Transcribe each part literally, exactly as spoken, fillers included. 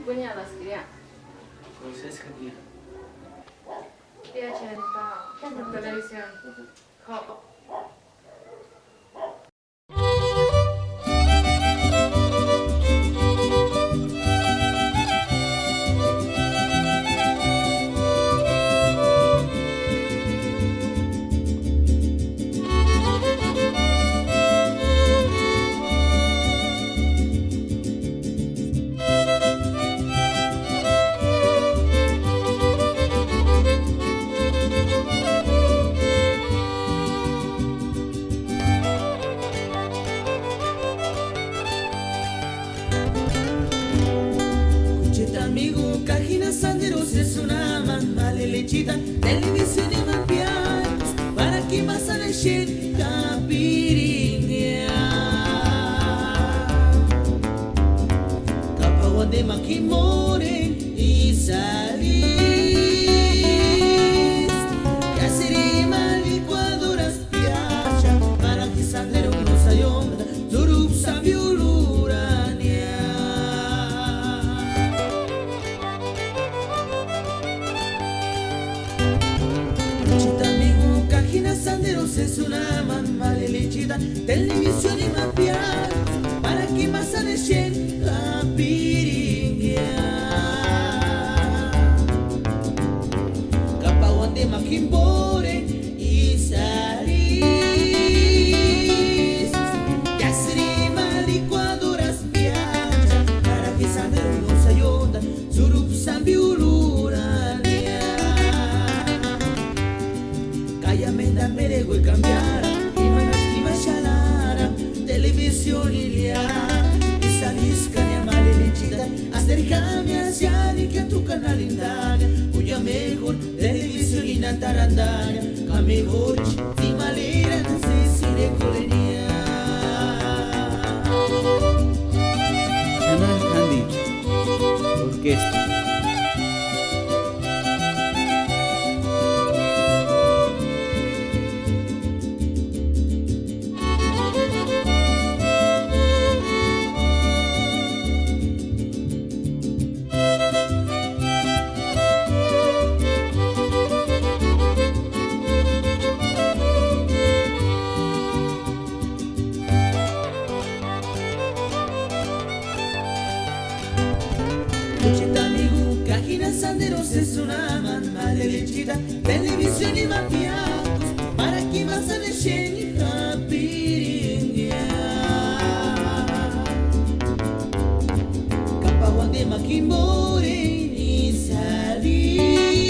Kuñanaskiri. Pues es que mira. Tiachenta televisión. Jo. Kucheta amigo, kajina sanderos es una man malelechita, televisión y más pianos, para que más sale shen kapiringia. Kapauande makimore y salis, que asirima licuadoras piacha, para que sandero no sayonda, zurupsa viulurania. Chita amigo, kajina sanderos es una man malelechita, televisión y más pianos, para que más sale shen kapiringia. Kapauande makimbore y saris, que asirima licuadoras piacha, para que sandero no sayonda, zurupsa viulurania. Kaya menda meregue cambiara, imana imaxalara, televisión ilia, y salis kania malelechita, acercame hacia ni que tu canal indaga, cuya mejor televisión inatarandara, ka mejor timalera, no sé si recolenia. Canal Candy Orquesta. Kuchita amigo, kajina sanderos es una man malelechita, televisión y más pianos, para que más sale shen kapiringia. Kapauande makimbore y salis,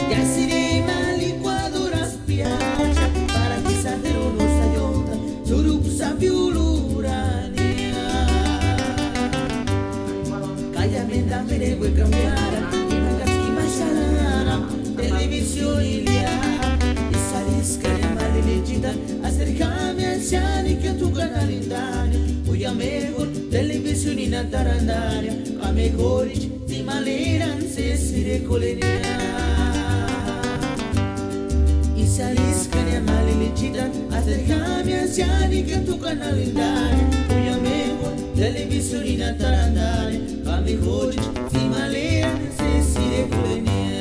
que asirima licuadoras piacha, para que sandero no sayonda, zurupsa viulurania. Kaya menda meregue cambiara, imana imaxalara, televisión ilia, y salis kania malelechita, acercame hacia ni que tu canal indaga, cuya mejor televisión inatarandara, ka mejor timalera, no sé si recolenia. Y salis kania malelechita, acercame hacia ni que tu canal indaga, cuya mejor televisión inatarandara, ka mejor timalera, no sé si recolenia.